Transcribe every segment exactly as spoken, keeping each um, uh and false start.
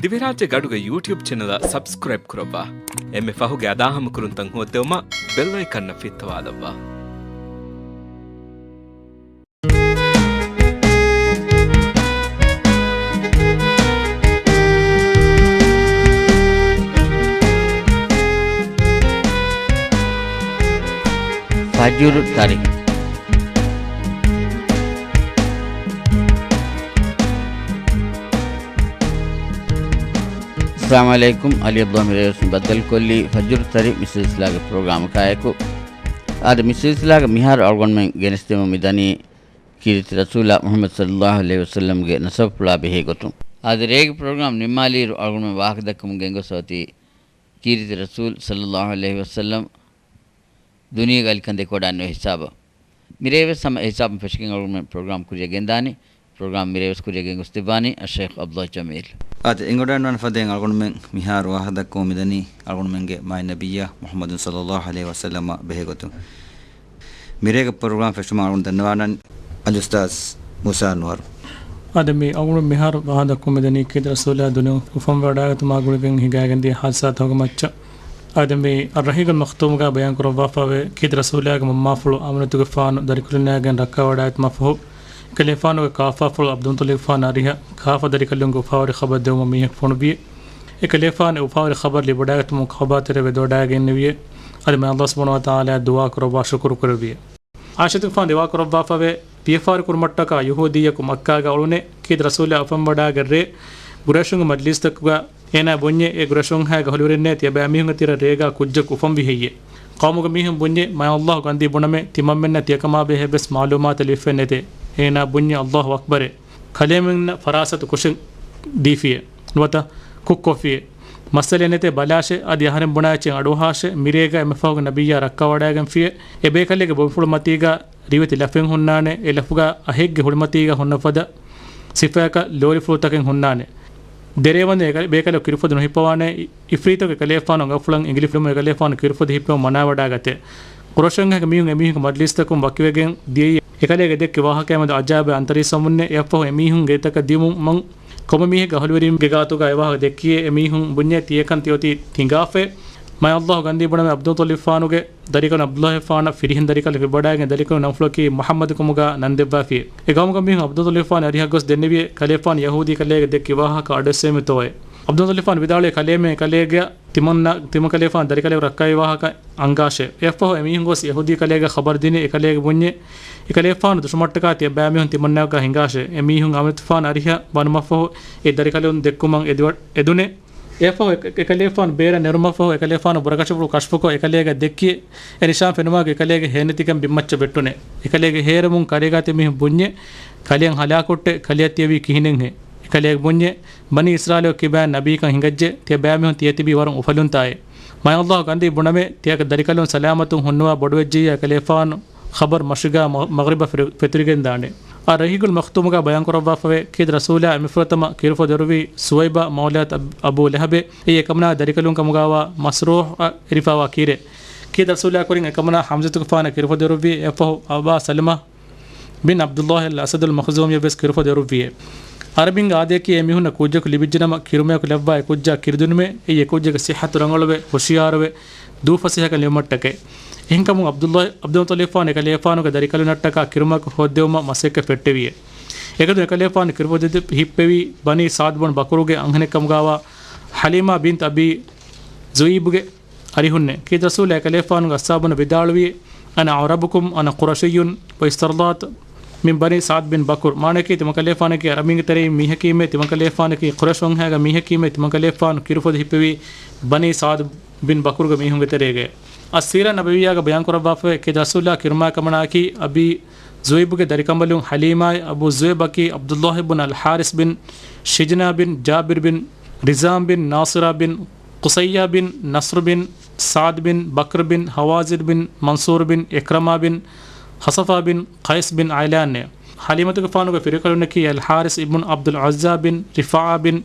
ދިވެހިރާއްޖޭގެ އަޑުގެ ޔޫޓިއުބް ޗެނަލަށް ސަބްސްކްރައިބް ކުރައްވާ. އެންމެ ފަހުގެ އަދާހަމަކުރުންތައް ހޯއްދެވުމަށް ބެލް އައިކަންއަށް ފިއްތަވާލައްވާ. ފަޖުރު ތަރި. އައްސަލާމު ޢަލައިކުމް. ޢަލީ ޢަބްދުﷲ މިރޭވެސް ބައްދަލުކޮށްލީ ފަޖުރު ތަރި މި ސިލްސިލާގެ ޕްރޮގްރާމަކާއެކު. އާދެ، މި ސިލްސިލާގަ މިހާރު އަޅުގަނޑުމެން ގެނެސްދެމުން މިދަނީ ކީރިތި ރަސޫލާ މުޙައްމަދު ޞައްލައްލާހު ޢަލައިހި ވަސައްލަމްގެ ނަސަބުފުޅާ ބެހޭގޮތުން. އާދެ، ރޭގެ ޕްރޮގްރާމް ނިންމާލިއިރު އަޅުގަނޑުމެން ވާހަކަދައްކަމުން ގެންގޮސް އޮތީ ކީރިތި ރަސޫލް ޞައްލައްލާހު ޢަލައިހި ވަސައްލަމް ދުނިޔޭގަ އަލިކަން ދެކެވަޑައިގެންނެވި ހިސާބަށް. މިރޭވެސް ހަމަ އެހިސާބުން ފެށިގެން އަޅުގަނޑުމެން ޕްރޮގްރާމް ކުރިއަށް ގެންދާނީ. ޕްރޮގްރާމް މިރޭވެސް ކުރިއަށް ގެންގޮސްދެއްވާނީ އައްޝައިޚް ޢަބްދުﷲ ޖަމީލް. އާދެ، އެނގިވަޑައިގަންނަވާނެ ފަދައިން އަޅުގަނޑުމެން މިހާރު ވާހަކަދައްކަމުން މިދަނީ އަޅުގަނޑުމެންގެ މާތް ނަބިއްޔާ މުޙައްމަދު ޞައްލައްލާހު ޢަލައިހި ވަސައްލަމާ ބެހޭގޮތުން. މިރޭގެ ޕްރޮގްރާމް ފެށުމަށް އަޅުގަނޑު ދަންނަވާނަން އަލްއުސްތާޛް މޫސާ އަންވަރު. އާދެ، މި އަޅުގަނޑު މިހާރު ވާހަކަދައްކަމުން މިދަނީ ކީރިތި ރަސޫލާ ދުނިޔެ އުފަންވެވަޑައިގަތުމާ ގުޅިގެން ހިނގައިގެންދިޔަ ހާދިސާތަކުގެ މައްޗަށް. އާދެ، މި އައްރަޙީޤުލް މަޚްތޫމުގަ ބަޔާން ކުރައްވާފައިވޭ، ކީރިތި ރަސޫލާގެ މަންމާފުޅު އަމިނަތުގެފާނު ދަރިކަލުންނާގެން ރައްކާވަޑައިގަތުމަށްފަހު، އެކަލޭފާނުގެ ކާފާފުޅު ޢަބްދުލްމުޠަލިބުފާނު އަރިހަށް ކާފަ ދަރިކަލުންގެ އުފާވެރި ޚަބަރު ދެވުމަށް މީހަކު ފޮނުވިއެ. އެކަލޭފާނު އެ އުފާވެރި ޚަބަރު ލިބިވަޑައިގަތުމުން ކަޢުބާ ތެރެ ވެދެވަޑައިގެންނެވިއެ. އަދި މާތް ﷲ ސުބްޙާނަހޫ ވަތަޢާލާއަށް ދުޢާ ކުރައްވާ ޝުކުރު ކުރެއްވިއެ. ޢާއިޝަތުގެފާނު ރިވާ ކުރައްވާފައިވޭ، ވިޔަފާރި ކުރުމަށްޓަކާ ޔަހޫދީއަކު މައްކާގަ އުޅުނޭ، ކީރިތި ރަސޫލާ އުފަންވަޑައިގަތް ރޭ، ގުރައިޝުންގެ މަޖްލިސްތަކުގަ އޭނާ ބުންޏެ، އޭ ގުރައިޝުންހާ އަހުލުވެރިންނޭ، ތިޔަބައިމީހުންގެ ތެރެއަށް ރޭގަ ކުއްޖަކު އުފަންވި ހެއްޔޭ؟ ޤައުމުގެ މީހުން ބުންޏެ، މާތް ﷲ ގަންދީ ބުނަމޭ، ތިމަންމެންނަށް ތިޔަކަމާ ބެހޭ އެއްވެސް މަޢުލޫމާތެއް ލިބިފައެއް ނެތޭ. އޭނާ ބުންޏެ، ﷲ އަކްބަރޭ. ކަލޭމެންނަށް ފަރާސަތު ކުށެއް ދީފިއޭ. ނުވަތަ ކުށްކޮށްފިއޭ. މައްސަލައެއް ނެތޭ، ބަލާށޭ، އަދި އަހަރެން ބުނާ އެއްޗެއް އަޑުއަހާށޭ، މިރޭގަ އެންމެ ފަހުގެ ނަބިއްޔާ ރައްކާވަޑައިގެންފިއޭ. އެބޭކަލޭގެ ބޮޑުފުޅު މަތީގަ ރިވެތި ލަފެއް ހުންނާނެ، އެ ލަފުގަ އަހެއްގެ ހުޅިމަތީގަ ހުންނަ ފަދަ ސިފަޔަކަށް ލޯލިފުޅުތަކެއް ހުންނާނެ. ދެރޭވަންދެން އެކަ-، ބޭކަލަކު ކިރުފޮދު ނުހިއްޕަވާނެ. އި-، އިފްރީތަކު އެކަލޭފާނު އަނގަފުޅަށް އިނގިލިފިލުމުން އެކަލޭފާނު ކިރުފޮދު ހިއްޕެވުން މަނާވަޑައިގަތޭ. ގުރައިޝުންގެ މީހުން އެމީހުންގެ މަޖްލިސްތަކުން ވަކިވެގެން ދިޔައީ އެކަލޭގެ ދެއްކި ވާހަކައާމެދު އަޖާއިބާ އަންތަރީސް ވަމުންނޭ. އެއަށްފަހު އެމީހުން ގެއްލުންތަކަށް ދިޔުމުން ކޮންމެ މީހެއްގެ އަހުލުވެރިންގެ ގާތުގަ އެވާހަކަ ދެއްކިއޭ. އެމީހުން ބުންޏޭ ތިޔަކަން ތިއޮތީ ހިނގާފައޭ. މާތް ﷲ ގަންދީ ބުނަމޭ ޢަބްދުލްމުޠަލިބުފާނުގެ ދަރިކަލުން ޢަބްދުﷲފާނަށް ފިރިހެން ދަރިކަލެއް ވެވަޑައިގެން ދަރިކަލުން ނަންފުޅަކީ މުޙައްމަދު ކަމުގަ ނަން ދެއްވާފިއޭ. އެ ޤައުމުގެ މީހުން ޢަބްދުލްމުޠަލިބުފާނު އަރިހަށް ގޮސް ދެންނެވިއޭ، ކަލޭފާނު ޔަހޫދީ ކަލޭގެ ދެއްކި ވާހަކަ އަޑުއެއްސެވެމެ ތޯއޭ. ޢަބްދުލްމުޠަލިބުފާނު ވިދާޅުވިއޭ، ކަލޭމެން ކަލޭގެ ތިމަންނަ-، ތިމަން ކަލޭފާނު ދަރިކަލެއް ރައްކާވި ވާހަކަ އަންގާށޭ. އެއަށްފަހު އެމީހުން ގޮސް ޔަހޫދީ ކަލޭގެ ޚަބަރު ދިނީ. އެކަލޭގެ ބުންޏޭ، އެކަލޭފާނު ދުށުމަށްޓަކާ ތިޔަބައިމީހުން ތިމަންނައަކާ ހިނގާށޭ. އެމީހުން އަމިނަތުފާނު އަރިހަށް ވަނުމަށްފަހު އެ ދަރިކަލުން ދެއްކުމަށް އެދިވަ-، އެދުނޭ. އެއަށްފަހު އެ-، އެކަލޭފާނު ބޭރަށް ނެރުމަށްފަހު އެކަލޭފާނު ބުރަކަށިފުޅު ކަޝްފުކޮށް އެކަލޭގަ ދެއްކިއޭ. އެ ނިޝާން ފެނުމާގެ އެކަލޭގެ ހޭނެތިކަން ބިންމައްޗަށް ވެއްޓުނޭ. އެކަލޭގެ ހޭރުމުން ކަރޭގާތި މީހުން ބުންޏޭ، ކަލެއަށް ހަލާކުއްޓޭ، ކަލެއަށް ތިޔަވީ ކިހިނެއްހޭ؟ އެކަލޭގެ ބުންޏޭ، ބަނީ އިސްރާއީލު ކިބައިން ނަބީކަން ހިނގައްޖެ، ތިޔަބައިމީހުން ތިޔަތިބީ ވަރަށް އުފަލުންތާއޭ. މާތް ﷲ ގަންދީ ބުނަމޭ، ތިޔަކަށް ދަރިކަލުން ސަލާމަތުން ހުންނަވާ ބޮޑުވެއްޖިއްޔާ އެކަލޭފާނު ޚަބަރު މަށުގާ މަ-، މަޣްރިބަށް ފެތު-، ފެތުރިގެންދާނެ. އައްރަޙީޤުލް މަޚްތޫމުގާ ބަޔާންކުރައްވާފަވޭ، ކީރިތި ރަސޫލާ އެންމެ ފުރަތަމަ ކިރުފޮދު އެރުވީ ސުވައިބާ މައުލާތު އަބް-، އަބޫ ލަހަބޭ. އެއީ އެކަމަނާ ދަރިކަލުން ކަމުގާވާ މަސްރޫޙް އަށް އެރިފައިވާ ކީރެއް. ކީރިތި ރަސޫލާ ކުރިން އެކަމަނާ ޙަމްޒަތުގެފާނަށް ކިރުފޮދު އެރުއްވި. އެއަށްފަހު އަބާ ސަލަމާ ބިން ޢަބްދުﷲ އަލް އަސަދުލް މަޚްޒޫމީއަށް ވެސް ކިރުފޮދު އެރުއްވިއޭ. ޢަރަބިންގެ އާދަޔަކީ އެމީހުންނަށް ކުއްޖަކު ލިބިއްޖެނަމަ ކިރުމަޔަކު ލައްވާ އެކުއްޖާ ކިރިދިނުމޭ. އެއީ އެކުއްޖެއްގެ ޞިއްޙަތު ރަނގަޅުވެ، ހުޝިޔާރުވެ، ދޫ ފަސޭހަކަން ލިބުމަށްޓަކައި. އެހެންކަމުން ޢަބްދުﷲ، ޢަބްދުލްމުޠަލިބުފާނު އެކަލޭފާނުގެ ދަރިކަލުންނަށްޓަކާ ކިރުމަޔަކު ހޯއްދެވުމަށް މަސައްކަތް ފެއްޓެވިއޭ. އެގޮތުން އެކަލޭފާނު ކިރުފޮދު ހިއްޕެވީ ބަނީ ސަޢްދު ބުން ބަކުރުގެ އަންހެނެއްކަމުގާވާ ޙަލީމާ ބިންތު އަބީ ޒުއައިބުގެ އަރިހުންނޭ. ކީރިތި ރަސޫލާ އެކަލޭފާނުގެ އަޞްޙާބުންނަށް ވިދާޅުވި، أنا عربكم، أنا قرشي، وإسترضعت من بني سعد بن بكر. މާނައަކީ، ތިމަންކަލޭފާނަކީ ޢަރަބިންގެ ތެރެއިން މީހަކީމޭ، ތިމަންކަލޭފާނަކީ ޤުރައިޝް ވަންހާގެ މީހަކީމޭ، ތިމަންކަލޭފާނު ކިރުފޮދު ހިއްޕެވީ ބަނީ ސަޢްދު ބިން ބަކުރުގެ މީހުންގެ ތެރޭގައި. އައްސީރާ ނަބަވިއްޔާގަ ބަޔާންކުރައްވާފައި، ކީރިތި ރަސޫލާ ކިރުމާ ކަމަނާއަކީ އަބީ ޒުއައިބުގެ ދަރިކަނބަލުން ޙަލީމާއި، އަބޫ ޒުއައިބަކީ ޢަބްދުﷲ ބުން އަލް ޙާރިސް ބިން ޝިޖްނާ ބިން ޖާބިރު ބިން ރިޒާމް ބިން ނާޞިރާ ބިން ޤުޞައްޔާ ބިން ނަޞްރު ބިން ސަޢްދު ބިން ބަކްރު ބިން ހަވާޒިން ބިން މަންޞޫރު ބިން ޢިކްރަމާ ބިން ޚަޞަފާ ބިން ޤައިސް ބިން ޢައިލާންއޭ. ޙަލީމަތުގެފާނުގެ ފިރިކަލުންނަކީ އަލް ޙާރިސް އިބްނު ޢަބްދުލް ޢުއްޒާ ބިން ރިފާޢާ ބިން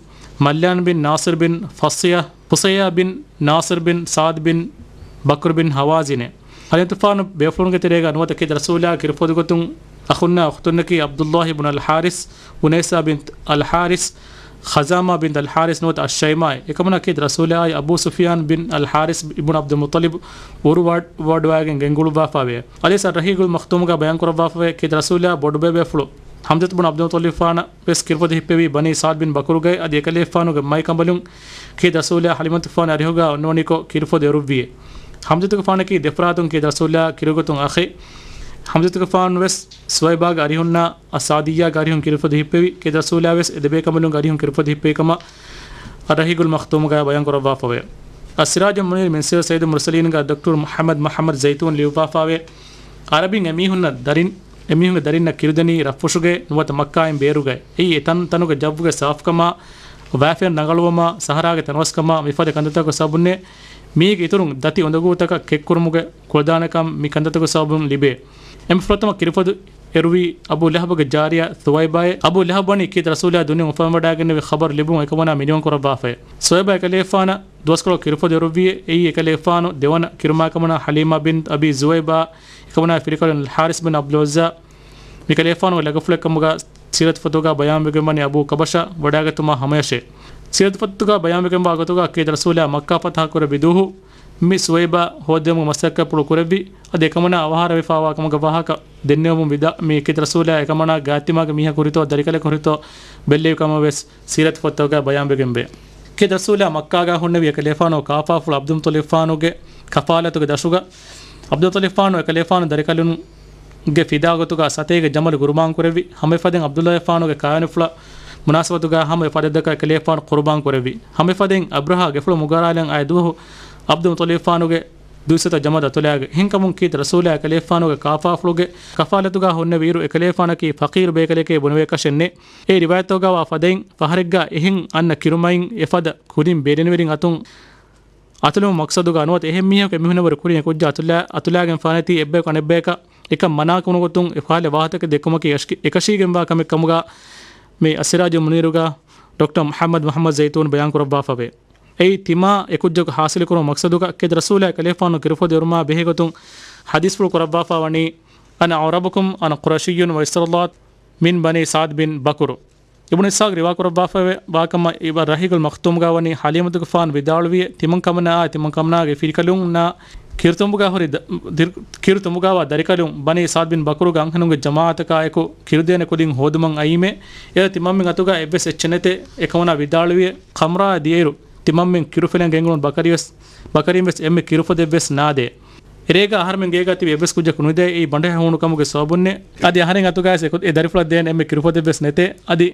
މައްލާން ބިން ނާޞިރު ބިން ފަޞިޔަ، ޤުޞައްޔާ ބިން ނާޞިރު ބިން ސަޢްދު ބިން ބަކްރު ބިން ހަވާޒިނޭ. ޙަލީމަތުގެފާނު ބޭފުޅުންގެ ތެރޭގަ ނުވަތަ ކީރިތި ރަސޫލާ ކިރުފޮދުގޮތުން އަޚުންނާ އުޚްތުންނަކީ ޢަބްދުﷲ ބުން އަލް ޙާރިސް، އުނައިސާ ބިން އަލް ޙާރިސް، ޚަޒާމާ ބިން އަލް ޙާރިސް ނުވަތަ އައްޝައިމާއޭ. އެކަމަނާ ކީރިތި ރަސޫލާއާއި އަބޫ ސުފިޔާން ބިން އަލް ޙާރިސް އިބްނު ޢަބްދުލް މުއްޠަލިބް އުރު ވާޑް-، ވާޑުވާގެން ގެންގުޅުއްވާފާވެއެވެ. އަލީސް އައްރަހީގުލް މަޚްތޫމުގާ ބަޔާންކުރައްވާފަވޭ، ކީރިތި ރަސޫލާ ބޮޑުބޭބޭފުޅު ޙަމްޒަތު ބުން ޢަބްދުލް މުއްޠަލިބްފާނަށް ވެސް ކިރުފޮދި ހިއްޕެވީ ބަނީ ސަޢްދު ބިން ބަކުރުގައި، އަދި އެކަލޭގެފާނުގެ މައިކަނބަލުން ކީރިތި ރަސޫލާ ޙަލީމަތުގެފާނު އަރިހުގާ އޮންނަވަނިކޮށް ކިރުފޮދި އެރުއްވިއޭ. ޙަމްޒަތުގެފާނަކީ ދެފަރާތުން ކީރިތި ރަސޫލާ ކިރުގަތުން އަޚެއް. ޙަމްޒަތުގެފާނު ވެސް ސުވައިބާގެ އަރިހުންނާ އަސް ސާދިއްޔާގެ އަރިހުން ކިރުފޮދި ހިއްޕެވި، ކީރިތި ރަސޫލާ ވެސް އެ ދެބޭކަނބަލުންގެ އަރިހުން ކިރުފޮދި ހިއްޕެވި ކަމަށް އައްރަހީގުލް މަޚްތޫމުގާ ބަޔާންކުރައްވާފަވޭ. އައްސިރާޖުލް މުނީރު މިން ސިއްރު ސައްޔިދުލް މުރްސަލީންގާ ޑޮކްޓަރު މުޙައްމަދު މުޙައްމަދު ޒައިތޫން ލިޔުއްވާފާވޭ، ޢަރަބިން އެމީހުންނަށް ދަރިން، އެމީހުންގެ ދަރިންނަށް ކިރުދެނީ ރަށްފުށުގައި ނުވަތަ މައްކާއިން ބޭރުގައި. އެއީ އެ ތަން ތަނުގެ ޖައްވުގެ ސާފުކަމާ، ވާފަރިން ރަނގަޅުވުމާ، ސަހަރާގެ ތަނަވަސްކަމާ، މިފަދަ ކަންތައްތަކުގެ ސަބަބުންނޭ. މީގެ އިތުރުން ދަތި އުނދަގޫތަކަށް ކެއްކުރުމުގެ ކުޅަދާނަކަން މި ކަންތައްތަކުގެ ސަބަބުން ލިބޭ. އެންމެ ފުރަތަމަ ކިރުފޮދު އެރުވީ އަބޫ ލަހަބުގެ ޖާރިޔާ ސުވައިބާއޭ. އަބޫ ލަހަބް ވަނީ ކީރިތި ރަސޫލާ ދުނިޔެއަށް އުފަންވަޑައިގެންނެވި ޚަބަރު ލިބުން އެކަމަނާ މިނިވަން ކުރައްވާފައި. ސުވައިބާ އެކަލޭގެފާނަށް ދުވަސްކޮޅަށް ކިރުފޮދު އެރުއްވިއޭ. އެއީ އެކަލޭގެފާނު ދެވަނަ ކިރުމާކަމަނާ ޙަލީމާ ބިން އަބީ ޒުވައިބާ، އެކަމަނާ ފިރިކަލުން އަލް ޙާރިސް ބިން ޢަބްދުލް ޢުއްޒާ. މިކަލޭގެފާނުގެ ލަގަފުޅެއް ކަމުގާ ސީރަތު ފޮތުގާ ބަޔާންވެގެންވަނީ އަބޫ ކަބަޝާ ވަޑައިގަތުމާ ހަމަޔަށޭ. ސީރަތު ފޮތުގާ ބަޔާންވެގެންވާ ގޮތުގާ ކީރިތި ރަސޫލާ މައްކާ ފަތަޙަ ކުރެއްވި ދުވަހު މި ސުވައިބާ ހޯދެވުމުގެ މަސައްކަތްޕުޅު ކުރެއްވި، އަދި އެކަމަނާ އަވަހާރަވެފާވާ ކަމުގެ ވާހަކަ ދެންނެވުމުން ވިދާ، މި ކީރިތި ރަސޫލާ އެކަމަނާގެ ގާތްތިމާގެ މީހަކު ހުރިތޯ ދަރިކަލަކު ހުރިތޯ ބެއްލެވި ކަމަށް ވެސް ސީރަތު ފޮތުގާ ބަޔާންވެގެންވޭ. ކީރިތި ރަސޫލާ މައްކާގާ ހުންނެވި އެކަލޭގެފާނުގެ ކާފާފުޅު ޢަބްދުލް މުއްޠަލިބްފާނުގެ ކަފާލަތުގެ ދަށުގަ، ޢަބްދުލް މުއްޠަލިބްފާނު އެކަލޭގެފާނު ދަރިކަލުންގެ ފިދާ ގޮތުގަ ސަތޭކަ ޖަމަލު ޤުރުބާން ކުރެއްވި. ހަމައެފަދައިން ޢަބްދުﷲ ފާނުގެ ކާވެނިފުޅާ މުނާސަބަތުގަ ހަމަ އެ ފަދަ ދައްކާ އެކަލޭގެފާނު ޤުރުބާން ކުރެއްވި. ހަމައެފަދައިން އަބްރަހާ ގެފުޅު މުޣާރާލަން އައި ދުވަހު ޢަބްދުލް މުއްޠަލިބް ފާނުގެ ދުއިސައްތަ ޖަމަލު އަތުލާގެ. އެހެންކަމުން ކީރިތި ރަސޫލާ އެކަލޭގެފާނުގެ ކާފާފުޅުގެ ކަފާލަތުގަ ހުންނެވިއިރު އެކަލޭގެފާނަކީ ފަޤީރު ބޭކަލެކޭ ބުނެވޭކަށެއް ނެތް. އެ ރިވާޔަތްތަކުގަވާ ފަދައިން ފަހަރެއްގަ އެހެން އަންނަ ކިރުމައިން އެފަދަ ކުދިން ބޭރިންވެރިން އަތުން އަތުލުމުގެ މަޤްޞަދުގަ ނުވަތަ އެހެން މީހަކު އެމީހުންނަށް ވުރެ ކުރިން އެ ކުއްޖާ އަތުލާ، އަތުލާގެން ފާނެތީ އެއްބަޔަކު އަނެއްބަޔަކަށް އެކަން މަނާ ކުރުމުގެ ގޮތުން އެ ކަހަލަ ވާހަކަތަކެއް ދެއްކުމަކީ އެކަށީގެންވާ ކަމެއް ކަމުގަ މި އައްސިރާޖުލް މުނީރުގަ ޑޮކްޓަރ މުޙައްމަދު މުޙައްމަދު ޒައިތޫން ބަޔާން ކުރައްވާފަވޭ. އެއީ ތިމާ އެ ކުއްޖަކު ޙާޞިލުކުރުމުގެ މަޤްޞަދުގަ ކީރިތި ރަސޫލާ އެކަލޭގެފާނު ކިރުފޮދު އެރުމާ ބެހޭގޮތުން ޙަދީޘްފުޅު ކުރައްވާފަ ވަނީ، "أنا أعربكم، أنا قرشي وإسرائيلي من بني سعد بن بكر." އިބްނު އިސްޙާޤް ރިވާ ކުރައްވާފައިވާ ކަމަށް އިބަ ރަހީގުލް މަޚްތޫމްގާ ވަނީ ޙަލީމަތުގެފާނު ވިދާޅުވިއޭ، ތިމަން ކަމަނާއާ ތިމަން ކަމަނާގެ ފިރިކަލުންނާ ކިރުތުނބުގާ ހުރި ދަ-، ދިރި-، ކިރުތުނބުގާވާ ދަރިކަލުން ބަނީ ސަޢްދު ބިން ބަކުރުގެ އަންހެނުންގެ ޖަމާޢަތަކާއެކު ކިރުދޭނެ ކުދިން ހޯދުމަށް އައީމޭ، އެއަށް ތިމަންމެން އަތުގާ އެއްވެސް އެއްޗެއް ނެތޭ. އެކަމަނާ ވިދާޅުވިއޭ، ޚަމްރާއާ ދިޔައިރު ތިމަންމެން ކިރުފިލަން ގެންގުޅުނު ބަކަރިވެސް، ބަކަރިންވެސް އެންމެ ކިރުފޮދެއްވެސް ނާދޭ. އެރޭގަ އަހަރެމެން ގޭގަ ތިބި އެއްވެސް ކުއްޖަކު ނުއިދޭ. އެއީ ބަނޑުހައި ހޫނު ކަމުގެ ސަބަބުންނޭ. އަދި އަހަރެން އަތުގައިވެސް އެ ކު-، އެ ދަރިފުޅަށް ދޭން އެންމެ ކިރުފޮދެއްވެސް ނެތޭ. އަދި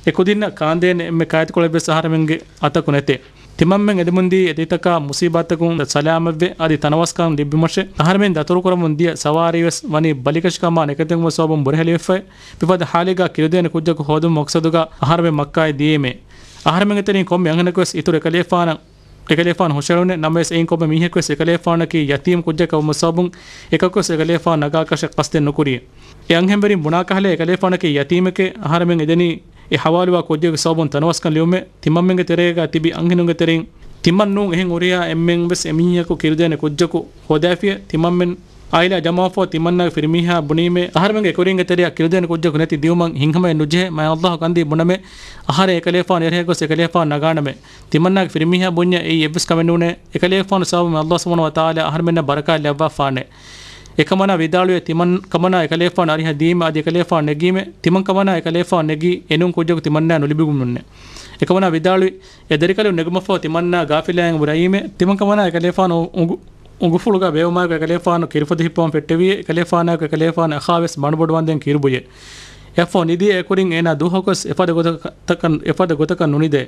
އެ ކުދިންނަށް ކާންދޭން އެންމެ ކާއެތިކޮޅެއްވެސް އަހަރެމެންގެ އަތަކު ނެތޭ. ތިމަންމެން އެދެމުންދީ އެދޭތަކާ މުޞީބާތަކުން ސަލާމަތްވެ، އަދި ތަނަވަސްކަން ލިބުމަށެ. އަހަރެމެން ދަތުރުކުރަމުން ދިޔަ ސަވާރީވެސް ވަނީ ބަލިކަށިކަމާ ނެކެތުންވެ ސަބަބުން ބުރެހެލިވެފައި. މިފަދަ ޙާލެއްގަ ކިރުދޭނެ ކުއްޖަކު ހޯދުމުގެ މަޤްޞަދުގަ އަހަރެމެން މައްކާއަށް ދިޔައީމޭ. އަހަރެމެންގެ ތެރެއިން ކޮންމެ އަންހެނަކުވެސް އިތުރު އެކަލޭފާނަށް އެކަލޭފާނު ހުށައެޅުނެ. ނަމަވެސް އެއިން ކޮންމެ މީހަކުވެސް އެކަލޭފާނަކީ ޔަތީމް ކުއްޖެއް ކަމުގެ ސަބަބުން އެކަކުވެސް އެކަލޭފާނު ނަގާކަށެއް ޤަޞްދެއް ނުކުރިއެވެ. އެ އަންހެންވެރިން ބުނާކަހަލަ އެކަލޭފާނަކީ ޔަތީމެކޭ، އަހަރެމެން އެދެނީ އެ ހަވާލުވާ ކުއްޖެއްގެ ސަބަބުން ތަނަވަސްކަން ލިބުމޭ. ތިމަންމެންގެ ތެރޭގަ ތިބި އަންހެނުންގެ ތެރެއިން ތިމަން ނޫން އެހެން ހުރިހާ އެންމެންވެސް އެމީހަކު ކިރުދޭނެ ކުއްޖަކު ހޯދާފިއޭ. ތިމަންމެން އާއިލާ ޖަމާފަ ތިމަންނާގެ ފިރިމީހާ ބުނީމޭ، އަހަރެމެންގެ ކުރިންގެ ތެރެއަށް ކިރުދޭނެ ކުއްޖަކު ނެތި ދިއުމަށް ހިތްހަމަޔަށް ނުޖެހޭ. މާތް ﷲ ކަންދީ ބުނަމޭ، އަހަރެން އެކަލޭފާނު އެރޭ ގޮސް އެކަލޭފާނު ނަގާނަމޭ. ތިމަންނާގެ ފިރިމީހާ ބުންޏަށް އެއީ އެއްވެސް ކަމެއް ނޫނޭ. އެކަލޭފާނު ސަބަބުން ﷲ ސުބްޙާނަހޫ ވަތަޢާލާ އަހަރެމެންނަށް ބަރަކާތް ލައްވާފާނެ. އެކަމަނާ ވިދާޅުވިއޭ، ތިމަން ކަމަނާ އެކަލޭފާނު އަރިހަށް ދިޔީމޭ، އަދި އެކަލޭފާނު ނެގީމޭ. ތިމަން ކަމަނާ އެކަލޭފާނު ނެގީ އެނޫން ކުއްޖަކު ތިމަންނާއަށް ނުލިބިގެންނެއްނުންނޭ. އެކަމަނާ ވިދާޅުވި، އެ ދަރިކަލުން ނެގުމަށްފަހު ތިމަންނާ ޣާފިލާއިން ވުރެއީމޭ. ތިމަން ކަމަނާ އެކަލޭފާނު އުނގު-، އުނގުފުޅުގަ ބޭއްވުމާއެކު އެކަލޭފާނު ކިރުފޮދި ހިއްޕަވަން ފެއްޓެވިއޭ. އެކަލޭފާނާއެކު އެކަލޭފާނު އަޚާވެސް މަޑުބޮޑުވަންދެން ކިރުބުއިއޭ. އެއަށްފަހު ނިދިއޭ އެކުރިން އޭނާ ދުވަހަކުވެސް އެފަދަ ގޮތަކަށް، އެފަދަ ގޮތަކަށް ނުނިދޭ.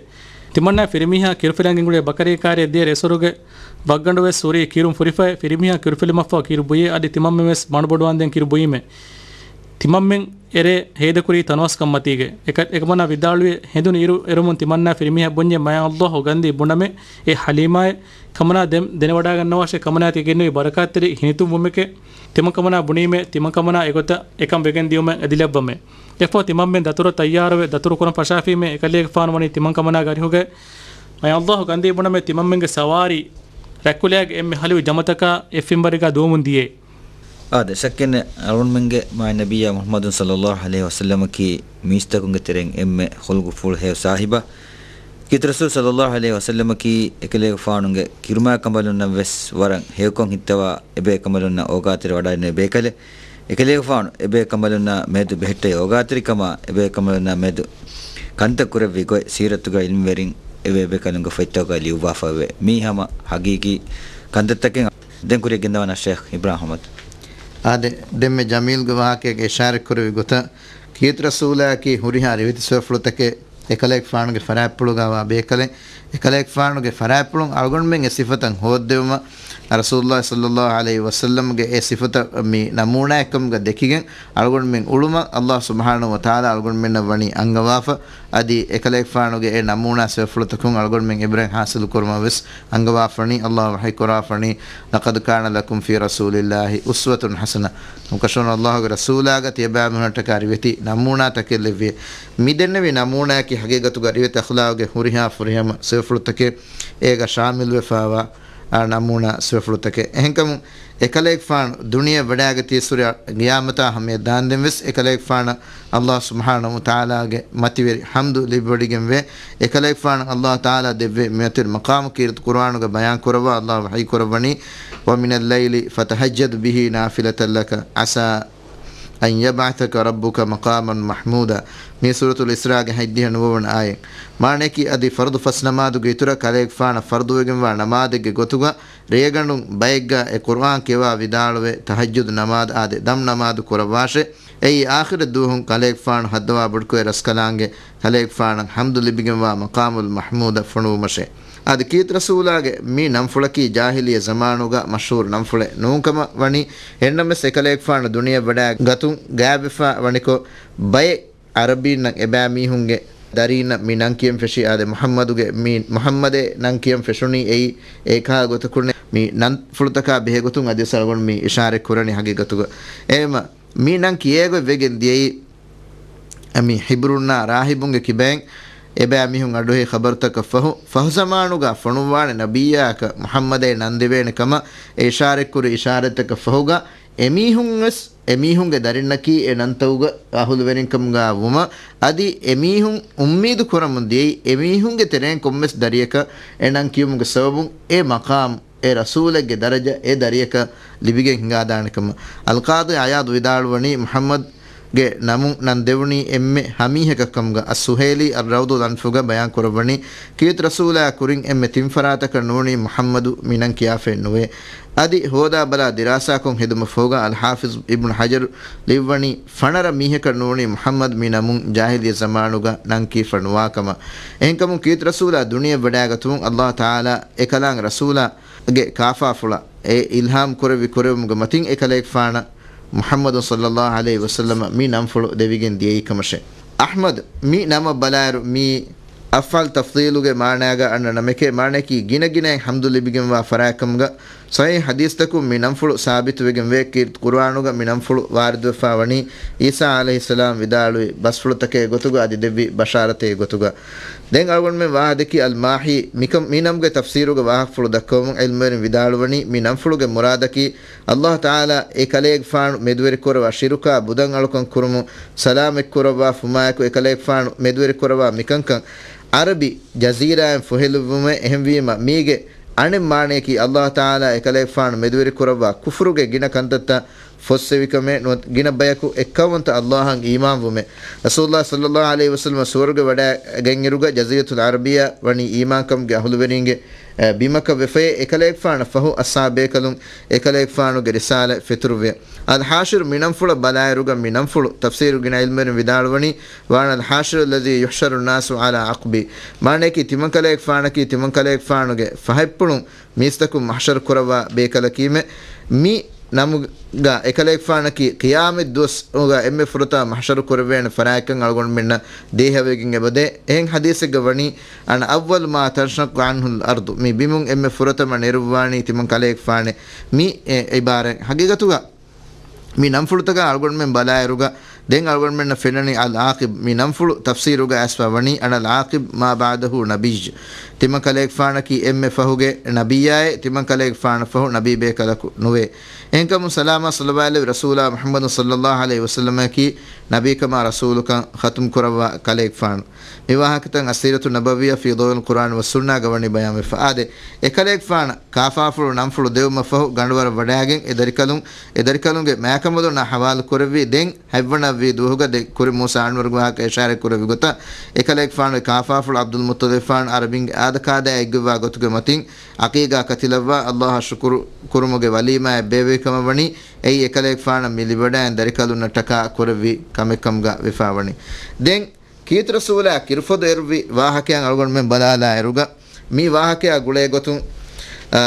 ތިމަންނާ ފިރިމީހާ ކިރުފިލަން ގެންގުޅޭ ބަކަރީ ކާރިއަށް ދިޔަ އެސޮރުގެ ވައްގަނޑުވެސް ހުރީ ކިރުން ފުރިފައި. ފިރިމީހާ ކިރުފިލުމަށްފަހު ކިރު ބުއިއޭ. އަދި ތިމަންމެންވެސް މަޑުބޮޑުވަންދެން ކިރު ބުއީމޭ. ތިމަންމެން އެރޭ ހޭދަކުރީ ތަނަވަސްކަން މަތީގައި. އެކަ-، އެކަމަނާ ވިދާޅުވި، ހެނދުނު އިރު އެރުމުން ތިމަންނާ ފިރިމީހާ ބުންޏޭ، މާތް ﷲ ކަންދީ ބުނަމޭ، އެ ޙަލީމާއޭ. ކަމަނާ ދެ-، ދެނެވަޑައިގަންނަވާށޭ، ކަމަނާ ތި ގެންނެވީ ބަރަކާތްތެރި ހިނިތުންވުމެކޭ. ތިމަން ކަމަނާ ބުނީމޭ، ތިމަން ކަމަނާ އެގޮތަށް އެކަން ވެގެން ދިއުމަށް އެދިލައްވަމޭ. އެއަށްފަހު ތިމަންމެން ދަތުރަށް ތައްޔާރުވެ، ދަތުރު ކުރަން ފަށާފީމޭ، އެކަލޭގެފާނު ވަނީ ތިމަން ކަމަނާގެ އަރިހުގައި. މާތް ﷲ ކަންދީ ބުނަމޭ، ތިމަންމެންގެ ސަވާރީ ރަތްކުލައިގެ އެންމެ ހަލުވި ޖަމަތަކާ އެއްފިންވަރެއްގަ ދުވަމުން ދިޔައީ. އާދެ، ޝައްކެއް ނެތް، އަޅުގަނޑުމެންގެ މާތް ނަބިއްޔާ މުޙައްމަދު ޞައްލައްލާހު ޢަލައިހި ވަސައްލަމަކީ މީސްތަކުންގެ ތެރެއިން އެންމެ ޚުލްޤުފުޅު ހެޔޮ ސާހިބާ. ކީރިތި ރަސޫލު ޞައްލައްލާހު ޢަލައިހި ވަސައްލަމަކީ އެކަލޭގެފާނުގެ ކިރުމާ ކަނބަލުންނަށް ވެސް ވަރަށް ހެޔޮކޮށް ހިތްތަވާ، އެބޭކަނބަލުންނަށް އޯގާތެރި ވަޑައިގެންނެވި ބޭކަލެއް. އެކަލޭގެފާނު އެބޭކަނބަލުންނާ މެދު ބެހެއްޓެވި އޯގާތެރިކަމާ، އެބޭކަނބަލުންނާ މެދު ކަންތައް ކުރެއްވި ގޮތް ސީރަތުގަ ޢިލްމުވެރިން އެބޭބޭކަލުންގެ ފޮތްތަކުގަ ލިޔުއްވާފައިވޭ. މީ ހަމަ ޙަޤީޤީ ކަންތައްތަކެއް. ދެން ކުރިއަށް ގެންދަވާނަން ޝޭޚް އިބްރާހިމް އަޙްމަދު. އާދެ، ދެންމެ ޖަމީލްގެ ވާހަކައިގަ އިޝާރަތްކުރެއްވި ގޮތަށް، ކީރިތި ރަސޫލާއަކީ ހުރިހާ ރިވެތި ސިފަފުޅުތަކެއް އެކަލޭގެފާނުގެ ފަރާތްޕުޅުގަވާ ބޭކަލެއް. އެކަލޭގެފާނުގެ ފަރާތްޕުޅުން އަޅުގަނޑުމެން އެ ސިފަތައް ހޯއްދެވުމަށް، ރަސޫލުﷲ ޞައްލައްލާހު ޢަލައިހި ވަސައްލަމްގެ އެ ސިފަތައް މި ނަމޫނާއެއްކަމުގަ ދެކިގެން އަޅުގަނޑުމެން އުޅުމަށް ﷲ ސުބްޙާނަހޫ ވަތަޢާލާ އަޅުގަނޑުމެންނަށް ވަނީ އަންގަވާފަ. އަދި އެކަލޭގެފާނުގެ އެ ނަމޫނާ ސިފަފުޅުތަކުން އަޅުގަނޑުމެން ޢިބްރަތް ޙާޞިލު ކުރުމަށް ވެސް އަންގަވާފަނީ. ﷲ ވަޙީ ކުރާފަނީ، "لَقَدْ كَانَ لَكُمْ فِي رَسُولِ اللَّهِ أُسْوَةٌ حَسَنَةٌ." ނުކަށަވަރުން ﷲގެ ރަސޫލާގަ ތިޔަބައިމީހުންނަށްޓަކާ ރިވެތި ނަމޫނާތަކެއް ލެއްވި. މި ދެންނެވި ނަމޫނާއަކީ ޙަޤީޤަތުގަ ރިވެތި އަޚްލާގުގެ ހުރިހާ ފުރިހަމަ ސިފަފުޅުތަކެއް އޭގަ ޝާމިލުވެފައިވާ، އާ، ނަމޫނާ ސިފަފުޅުތަކެއް. އެހެންކަމުން އެކަލޭގެފާނު ދުނިޔެ ވަޑައިގަތީއްސުރެ ޤިޔާމަތާ ހަމަޔަށް ދާންދެން ވެސް އެކަލޭގެފާނަށް ﷲ ސުބްޙާނަހޫ ވަތަޢާލާގެ މަތިވެރި ޙަމްދު ލިބިވޮޑިގެންވޭ. އެކަލޭގެފާނަށް ﷲ ތަޢާލާ ދެއްވި މިމަތިވެރި މަޤާމު ކީރިތި ޤުރުއާނުގަ ބަޔާން ކުރައްވާ ﷲ ވަޙީ ކުރައްވަނީ، "وَمِنَ اللَّيْلِ فَتَهَجَّدْ بِهِ نَافِلَةً لَكَ عَسَىٰ أَنْ يَبْعَثَكَ رَبُّكَ مَقَامًا مَحْمُودًا." މީ ސޫރަތުލް އިސްރާގެ ހަތްދިހަ ނުވަވަނަ އާޔަތް. މާނައަކީ އަދި ފަރުޟު ފަސް ނަމާދުގެ އިތުރަށް ކަލޭގެފާނަށް ފަރުޟުވެގެންވާ ނަމާދެއްގެ ގޮތުގަ ރޭގަނޑުން ބައެއްގަ އެ ޤުރުއާން ކިޔަވާ ވިދާޅުވެ، ތަހައްޖުދު ނަމާދު އާދެ، ދަމް ނަމާދު ކުރައްވާށޭ. އެއީ އާޚިރަތް ދުވަހުން ކަލޭގެފާނު ހައްދަވާ ބޮޑުކޮށް ރަސްކަލާނގެ ކަލޭގެފާނަށް ޙަމްދު ލިބިގެންވާ މަޤާމުލް މަޙްމޫދަށް ފޮނުވުމަށޭ. އަދި ކީރިތި ރަސޫލާގެ މި ނަންފުޅަކީ ޖާހިލިއްޔަ ޒަމާނުގަ މަޝްހޫރު ނަންފުޅެއް ނޫންކަމަށް ވަނީ، އެހެންނަމަވެސް އެކަލޭގެފާނު ދުނިޔެ ވަޑައިގަތުން ގާތްވެފަ ވަނިކޮށް، ބައެއް ޢަރަބީންނަށް އެބައިމީހުންގެ ދަރީންނަށް މި ނަން ކިޔަން ފެށީ، އާދެ، މުޙައްމަދުގެ މީ، މުޙައްމަދޭ ނަން ކިޔަން ފެށުނީ އެއީ އެކާ ގޮތަކުންނޭ. މި ނަންފުޅުތަކާ ބެހޭގޮތުން އަދިވެސް އަޅުގަނޑު މި އިޝާރަތް ކުރަނީ ހަގީގަތުގަ. އެހެންވީމަ، މި ނަން ކިޔޭގޮތް ވެގެން ދިޔައީ، މި ޙިބްރުންނާ ރާހިބުންގެ ކިބައިން އެބައިމީހުން އަޑުއެހި ޚަބަރުތަކަށް ފަހު، ފަހުޒަމާނުގަ ފޮނުއްވާނެ ނަބިއްޔާއަކަށް މުޙައްމަދޭ ނަން ދެވޭނެ ކަމަށް އެ އިޝާރަތްކުރި އިޝާރަތްތަކަށް ފަހުގަ، އެމީހުން ވެސް، އެމީހުންގެ ދަރިންނަކީ އެ ނަންތައުގަ އަހުލުވެރިންކަމުގަ ވުމަށް، އަދި އެމީހުން އުއްމީދު ކުރަމުން ދިޔައީ، އެމީހުންގެ ތެރެއިން ކޮންމެސް ދަރިޔަކަށް އެ ނަން ކިޔުމުގެ ސަބަބުން އެ މަޤާމް، އެ ރަސޫލެއްގެ ދަރަޖަ އެ ދަރިޔަކަށް ލިބިގެން ހިނގާދާނެ ކަމަށް. އަލްޤާޟީ ޢިޔާޟް ވިދާޅުވަނީ، މުޙައްމަދުގެ ނަމުން ނަން ދެވުނީ އެންމެ ހަމީހަކަށް ކަމުގަ. އައްސުހައިލީ އައްރައުޟުލް އަންފުގަ ބަޔާން ކުރައްވަނީ، ކީރިތި ރަސޫލާ ކުރިން އެންމެ ތިން ފަރާތަކަށް ނޫނީ މުޙައްމަދު މި ނަން ކިޔާފައެއް ނުވޭ. އަދި ހޯދާ ބަލާ ދިރާސާކޮށް ހެދުމަށް ފަހުގަ އަލްޙާފިޒް އިބްނު ޙަޖަރު ލިޔުއްވަނީ، ފަނަރަ މީހަކަށް ނޫނީ މުޙައްމަދު މި ނަމުން ޖާހިލިއްޔަ ޒަމާނުގަ ނަން ކީފަ ނުވާ ކަމަށް. އެހެންކަމުން ކީރިތި ރަސޫލާ ދުނިޔެ ވަޑައިގަތުމުން ﷲ ތަޢާލާ އެކަލާނގެ ރަސޫލާގެ ކާފާފުޅަށް އެ އިލްހާމް ކުރެއްވި ކުރެވުމުގެ މަތިން އެކަލޭގެފާނަށް މުޙައްމަދު ޞައްލައްލާހު ޢަލައިހި ވަސައްލަމަ މި ނަންފުޅު ދެވިގެން ދިޔައީ ކަމަށޭ. އަޙްމަދު، މި ނަމަށް ބަލާއިރު، މީ އަފްޢަލް ތަފްޟީލުގެ މާނާގަ އަންނަ ނަމެކޭ. މާނައަކީ ގިނަ ގިނައިން ޙަމްދު ލިބިގެންވާ ފަރާތްކަމުގަ. ޞަޙީޙު ޙަދީޘްތަކުން މި ނަންފުޅު ސާބިތުވެގެންވޭ. ކީރިތި ޤުރުއާނުގަ މި ނަންފުޅު ވާރިދުވެފާ ވަނީ، ޢީސާ ޢަލައިހިއްސަލާމް ވިދާޅުވި ބަސްފުޅުތަކޭ ގޮތުގަ އަދި ދެއްވި ބަޝާރަތޭ ގޮތުގަ. ދެން އަޅުގަނޑުމެން ވާހަކަދެއްކި އަލްމާޙީ މިކަން، މި ނަމުގެ ތަފްސީރުގެ ވާހަކަފުޅު ދައްކަވަމުން ޢިލްމުވެރިން ވިދާޅުވަނީ، މި ނަންފުޅުގެ މުރާދަކީ، ﷲ ތަޢާލާ އެކަލޭގެފާނު މެދުވެރިކުރައްވާ ޝިރުކާ ބުދަން އަޅުކަން ކުރުމުން ސަލާމަތްކުރައްވާފުމާއެކު، އެކަލޭގެފާނު މެދުވެރިކުރައްވާ މިކަންކަން ޢަރަބި ޖަޒީރާއިން ފުހެލުއްވުމޭ. އެހެންވީމަ، މީގެ އަނެއް މާނަޔަކީ، ﷲ ތަޢާލާ އެކަލޭގެފާނު މެދުވެރިކުރައްވާ ކުފުރުގެ ގިނަ ކަންތައްތައް ފޮއްސެވިކަމެއް ނުވަތަ ގިނަ ބަޔަކު އެއްކައުވަންތަ ﷲ އަށް އީމާންވުމެއް. ރަސޫލުﷲ ޞައްލައްލާހު ޢަލައިހި ވަސައްލަމަ ސުވަރުގެ ވަޑައިގެންއިރުގަ ޖަޒީރަތުލް ޢަރަބިއްޔާ ވަނީ އީމާންކަމުގެ އަހުލުވެރިންގެ، އެ، ބިމަކަށް ވެފައޭ. އެކަލޭގެފާނަށް ފަހު އަޞްޙާބޭކަލުން އެކަލޭގެފާނުގެ ރިސާލަތް ފެތުރުވި. އަލްޙާޝިރު މި ނަންފުޅަށް ބަލާއިރުގަ މި ނަންފުޅު ތަފްސީރު ގިނަ ޢިލްމުވެރިން ވިދާޅުވަނީ، وَعَنِ الْحَاشِرِ الَّذِي يُحْشَرُ النَّاسُ عَلَى عَقِبِهِ. މާނައަކީ ތިމަން ކަލޭގެފާނަކީ ތިމަން ކަލޭގެފާނުގެ ފަހަތްޕުޅުން މީސްތަކުން މަޙްޝަރު ކުރައްވާ ބޭކަލަކީމެ. މި ނަމުގަ އެކަލޭގެފާނަކީ ޤިޔާމަތް ދުވަސްގަ އެންމެ ފުރަތަމަ މަޙްޝަރު ކުރެވޭނެ ފަރާތްކަން އަޅުގަނޑުމެންނަށް ދޭހަވެގެން އެބަދޭ. އެހެން ޙަދީޘެއްގަ ވަނީ، أَنَا أَوَّلُ مَا تَنشَقُّ عَنْهُ الْأَرْضُ، މި ބިމުން އެންމެ ފުރަތަމަ ނެރުއްވާނީ ތިމަން ކަލޭގެފާނޭ. މި އެ ޢިބާރަތް ޙަޤީޤަތުގަ މި ނަންފުޅުތަކާ އަޅުގަނޑުމެން ބަލާއިރުގަ، ދެން އަޅުގަނޑުމެންނަށް ފެންނަނީ އަލް ޢާޤިބް. މި ނަންފުޅު ތަފްސީރުގަ އައިސްފަ ވަނީ، އަނަލް ޢާޤިބް މާ ބަޢްދަހޫ ނަބިއްޔު. ތިމަން ކަލޭގެފާނަކީ އެންމެ ފަހުގެ ނަބިއްޔާއޭ، ތިމަން ކަލޭގެފާނަށްފަހު ނަބީ ބޭކަލަކު ނުވޭ. އެހެންކަމުން ސަލާމާ ޞަލަވާތްލެއްވި ރަސޫލާ މުޙައްމަދު ޞައްލައްލާހު ޢަލައިހި ވަސައްލަމަކީ ނަބީކަމާ ރަސޫލުކަން ޚަތުމް ކުރައްވާ ކަލޭގެފާނު. މި ވާހަކަތައް އައްސީރަތު ނަބަވިއްޔާ ފީ ޟައުއިލް ޤުރްއާން ވައްސުންނާގަ ވަނީ ބަޔާންވެފަ. އާދެ، އެކަލޭގެފާނަށް ކާފާފުޅު ނަންފުޅު ދެވުމަށްފަހު ގަނޑުވަރަށް ވަޑައިގެން އެ ދަރިކަލުން، އެ ދަރިކަލުންގެ މާކަނބަލުންނާ ޙަވާލު ކުރެއްވީ ދެން ހަތްވަނަ ވީ ދުވަހުގަ ދެ ކުރި މޫސާ އަންވަރުގެ ވާހަކަ އިޝާރަތް ކުރެއްވި ގޮތަށް، އެކަލޭގެފާނުގެ ކާފާފުޅު ޢަބްދުލް މުއްޠަލިބުފާނު ޢަރަބިންގެ އާދަކާދައާ އެއްގޮތްވާ ގޮތުގެ މަތިން ޢަޤީޤާ ކަތިލައްވާ، ﷲ އަށް ޝުކުރު ކުރުމުގެ ވަލީމާއެއް ބޭއްވި ކަމަށް ވަނީ، އެއީ އެކަލޭގެފާނަށް މި ލިބިވަޑައިގެން ދަރިކަލުންނަށްޓަކާ ކުރެއްވި ކަމެއްކަމުގަ ވެފަ ވަނީ. ދެން ކީރިތި ރަސޫލާ ކިރުފޮދު އެރުއްވި ވާހަކައަށް އަޅުގަނޑުމެން ބަލާލާއިރުގަ، މި ވާހަކައާ ގުޅޭ ގޮތުން، އާ،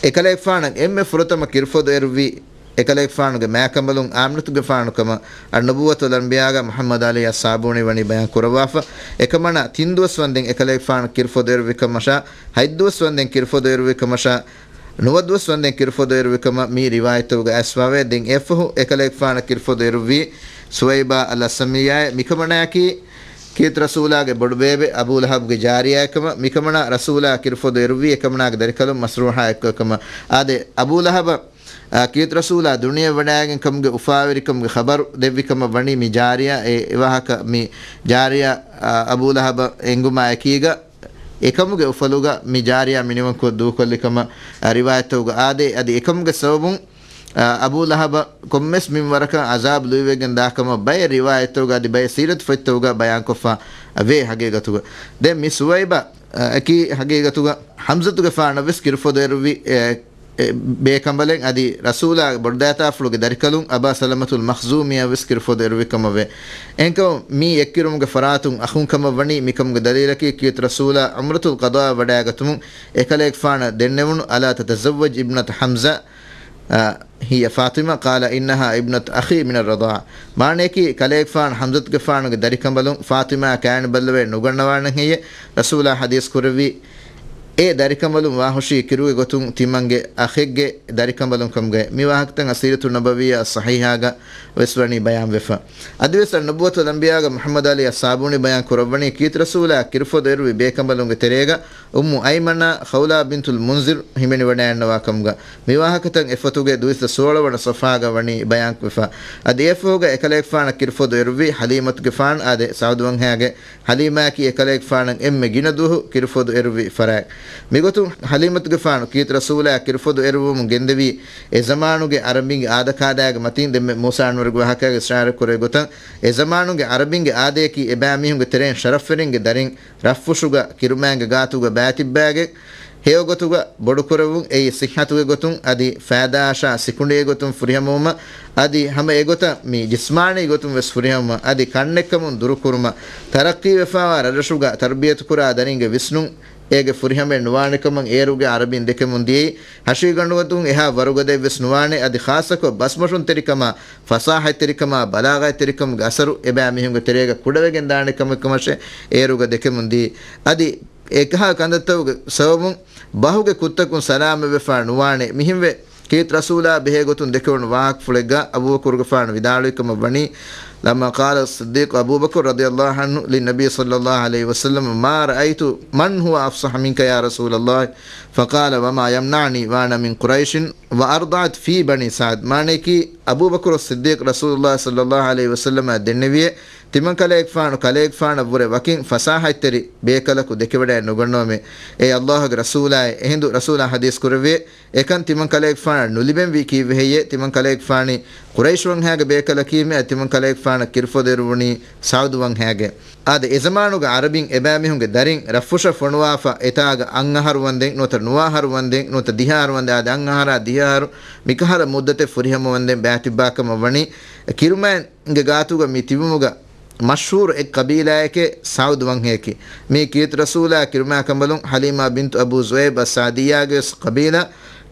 އެކަލޭގެފާނަށް އެންމެ ފުރަތަމަ ކިރުފޮދު އެރުއްވީ އެކަލޭގެފާނުގެ މާކަނބަލުން އާމިނަތުގެފާނު ކަމަށް، އައްނުބުއްވަތުލް އަންބިޔާގަ މުޙައްމަދު ޢަލީ އައްސާބޫނީ ވަނީ ބަޔާން ކުރައްވާފަ. އެކަމަނާ ތިން ދުވަސް ވަންދެން އެކަލޭގެފާނު ކިރުފޮދު އެރުއްވި ކަމަށާ، ހަތް ދުވަސް ވަންދެން ކިރުފޮދު އެރުއްވި ކަމަށާ، ނުވަ ދުވަސް ވަންދެން ކިރުފޮދު އެރުއްވި ކަމަށް މި ރިވާޔަތްތަކުގަ އައިސްފަވޭ. ދެން އެއަށްފަހު އެކަލޭގެފާނަށް ކިރުފޮދު އެރުއްވީ ސުވައިބާ އަލް އަސްލަމިއްޔާއޭ. މިކަމަނާއަކީ ކީރިތި ރަސޫލާގެ ބޮޑުބޭބެ އަބޫ ލަހަބުގެ ޖާރިޔާއެއްކަމަށް. މިކަމަނާ ރަސޫލާ ކިރުފޮދު އެރުއްވީ އެކަމަނާގެ ދަރިކަލުން މަސްރޫޙާ އެއްކޮށް ކަމަށް. އާދެ، އަބޫ ލަހަބަށް، އާ، ކީރިތި ރަސޫލާ ދުނިޔެ ވަޑައިގެން ކަމުގެ އުފާވެރިކަމުގެ ޚަބަރު ދެއްވި ކަމަށް ވަނީ މި ޖާރިޔާ. އެ އެވާހަކަ މި ޖާރިޔާ، އާ، އަބޫ ލަހަބަށް އެނގުމާ އެކީގަ، އެކަމުގެ އުފަލުގަ މި ޖާރިޔާ މިނިވަންކޮށް ދޫކޮށްލި ކަމަށް، އަ، ރިވާޔަތްތަކުގަ އާދޭ. އަދި އެކަމުގެ ސަބަބުން، އަ، އަބޫ ލަހަބަށް ކޮންމެސް މިންވަރަކަށް ޢަޒާބު ލުއިވެގެން ދާ ކަމަށް ބައެއް ރިވާޔަތްތަކުގަ އަދި ބައެއް ސީރަތު ފޮތްތަކުގަ ބަޔާންކޮށްފަ ވޭ ހަގީގަތުގަ. ދެން މި ސުވައިބަ، އަ، އަކީ ހަގީގަތުގަ ޙަމްޒަތުގެފާނަށް ވެސް ކިރުފޮދު އެރުއްވި، އެ، އެ، ބޭކަނބަލެއް އަދި ރަސޫލާގެ ބޮޑުދައިތާފުޅުގެ ދަރިކަލުން އަބާ ސަލަމަތުލް މަޚްޒޫމީއަށް ވެސް ކިރުފޮދު އެރުވި ކަމަށް ވޭ. އެހެންކަމުން މީ އެއްކިރުމުގެ ފަރާތުން އަޚުން ކަމަށް ވަނީ. މިކަމުގެ ދަލީލަކީ ކީރިތި ރަސޫލާ ޢުމްރަތުލް ޤަޟާއަށް ވަޑައިގަތުމުން އެކަލޭގެފާނަށް ދެންނެވުނު، ألا تتزوج ابنة حمزة، އަ، هي فاطمة، قال إنها ابنة أخي من الرضاعة. މާނަޔަކީ ކަލޭގެފާނު ޙަމްޒަތުގެފާނުގެ ދަރިކަނބަލުން ފާޠިމާ ކާނި ބައްލަވައި ނުގަންނަވާނެހެއްޔޭ؟ ރަސޫލާ ޙަދީޘް ކުރެއްވީ، އެ ދަރިކަނބަލުން ވާހުށީ ކިރުގެ ގޮތުން ތިމަންގެ އަޚެއްގެ ދަރިކަނބަލުން ކަމުގައި. މި ވާހަކަތައް އައްސީރަތު ނަބަވިއްޔާ ޞަޙީޙާގަ ވެސް ވަނީ ބަޔާންވެފަ. އަދިވެސް އައްނުބުއްވަތުލް އަންބިޔާގަ މުޙައްމަދު ޢަލީ އައްސާބޫނީ ބަޔާން ކުރައްވަނީ، ކީރިތި ރަސޫލާ ކިރުފޮދު އެރުވި ބޭކަނބަލުންގެ ތެރޭގަ އުއްމު އައިމަނާ ޚައުލާ ބިންތުލް މުންޒިރު ހިމެނިވަޑައިގަންނަވާ ކަމުގަ. މި ވާހަކަތައް އެ ފޮތުގެ ދުއިސައްތަ ސޯޅަ ވަނަ ޞަފްޙާގަ ވަނީ ބަޔާންވެފަ. އަދި އެއަށްފަހުގަ އެކަލޭގެފާނަށް ކިރުފޮދު އެރުއްވީ ޙަލީމަތުގެފާނު އާދެ، ސަޢުދު ވަންހައިގެ ޙަލީމާއަކީ އެކަލޭގެފާނަށް އެންމެ ގިނަ ދުވަހު ކިރުފޮދު އެރުއްވި ފަރާތް. މިގޮތުން ޙަލީމަތުގެފާނު ކީރިތި ރަސޫލާ ކިރުފޮދު އެރުވުމުން ގެންދެވީ، އެ ޒަމާނުގެ ޢަރަބިންގެ އާދަކާދައިގެ މަތީން ދެންމެ މޫސާ އަންވަރުގެ ވާހަކައިގެ އިޝާރަތް ކުރެއްވި ގޮތަށް، އެ ޒަމާނުގެ ޢަރަބިންގެ އާދަޔަކީ އެބައިމީހުންގެ ތެރެއިން ޝަރަފްވެރިންގެ ދަރިން ރަށްފުށުގަ ކިރުމާއިންގެ ގާތުގަ ބައިތިއްބާގެން ހެޔޮގޮތުގަ ބޮޑުކުރެވުން، އެއީ ޞިއްޙަތުގެ ގޮތުން އަދި ފައިދާއަށާ ސިކުނޑީގެ ގޮތުން ފުރިހަމަވުމަށް އަދި ހަމަ އެގޮތަށް މި ޖިސްމާނީ ގޮތުން ވެސް ފުރިހަމަވުމަށް އަދި ކަންނެއްކަމުން ދުރުކުރުމަށް، ތަރައްޤީވެފައިވާ ރަށްރަށުގަ ތަރުބިޔަތުކުރާ ދަރިންގެ ވިސްނުން އޭގެ ފުރިހަމައެއް ނުވާނެކަމަށް އޭރުގެ ޢަރަބިން ދެކެމުން ދިޔައީ، ހަށިގަނޑުގަތުން އެހާ ވަރުގަދައެއްވެސް ނުވާނެ، އަދި ޚާއްޞަކޮށް ބަސްމޮށުންތެރިކަމާ، ފަސާޙަތްތެރިކަމާ، ބަލާޣަތްތެރިކަމުގެ އަސަރު އެބައިމީހުންގެ ތެރޭގަ ކުޑަވެގެން ދާނެ ކަމެއްކަމަށޭ އޭރުގަ ދެކެމުން ދިޔައީ. އަދި އެކަހަލަ ކަންތައްތަކުގެ ސަބަބުން ބަހުގެ ކުށްތަކުން ސަލާމަތްވެފަ ނުވާނެ. މިހެންވެ، ކީރިތި ރަސޫލާ ބެހޭ ގޮތުން ދެކެވުނު ވާހަކަފުޅެއްގަ އަބޫބަކުރުގެފާނު ވިދާޅުވި ކަމަށް ވަނީ، لما قال الصديق أبو بكر رضي الله عنه للنبي صلى الله عليه وسلم، ما رأيت من هو أفصح منك يا رسول الله، فقال، وما يمنعني، وأنا من قريش، وأرضعت في بني سعد. މާނަޔަކީ، އަބޫބަކުރު ޞިއްދީޤް ރަސޫލުﷲ ޞައްލަﷲ ޢަލައިހި ވަސައްލަމަށް ދެންނެވިއޭ، ތިމަން ކަލޭގެފާނު ކަލޭގެފާނަށްވުރެ ވަކިން ފަސާޙަތްތެރި ބޭކަލަކު ދެކެވަޑައެއް ނުގަންނަވަމޭ. އޭ ﷲގެ ރަސޫލާއޭ، އެހިނދު ރަސޫލާ ޙަދީޘް ކުރެއްވިއޭ، އެކަން ތިމަން ކަލޭގެފާނަށް ނުލިބެންވީ ކީއްވެ ހެއްޔޭ؟ ތިމަން ކަލޭގެފާނީ ޤުރައިޝް ވަންހައިގެ ބޭކަލަކީމޭ، އަދި ތިމަން ކަލޭގެފާނަށް ކިރުފޮދު އެރުވުނީ ސަޢުދު ވަންހައިގެ. އާދެ، އެޒަމާނުގެ ޢަރަބިން އެބައިމީހުންގެ ދަރިން ރަށްފުށަށް ފޮނުވާފަ، އެތާގަ އަށް އަހަރު ވަންދެން ނުވަތަ ނުވަ އަހަރު ވަންދެން ނުވަތަ ދިހަ އަހަރު ވަންދެން، އާދެ، އަށް އަހަރާ ދިހަ އަހަރު މިކަހަލަ މުއްދަތެއް ފުރިހަމަ ވަންދެން ބައިތިއްބާކަމަށް ވަނީ، ކިރުމާއިންގެ ގާތުގަ މި ތިބުމުގަ މަޝްހޫރު އެއް ޤަބީލާއެކޭ ސަޢުދު ވަންހައެކޭ. މީ ކީރިތި ރަސޫލާ ކިރުމާ ކަނބަލުން ޙަލީމާ ބިންތު އަބޫ ޒުޢައިބް އައްސާދިއްޔާގެ ވެސް ޤަބީލާ.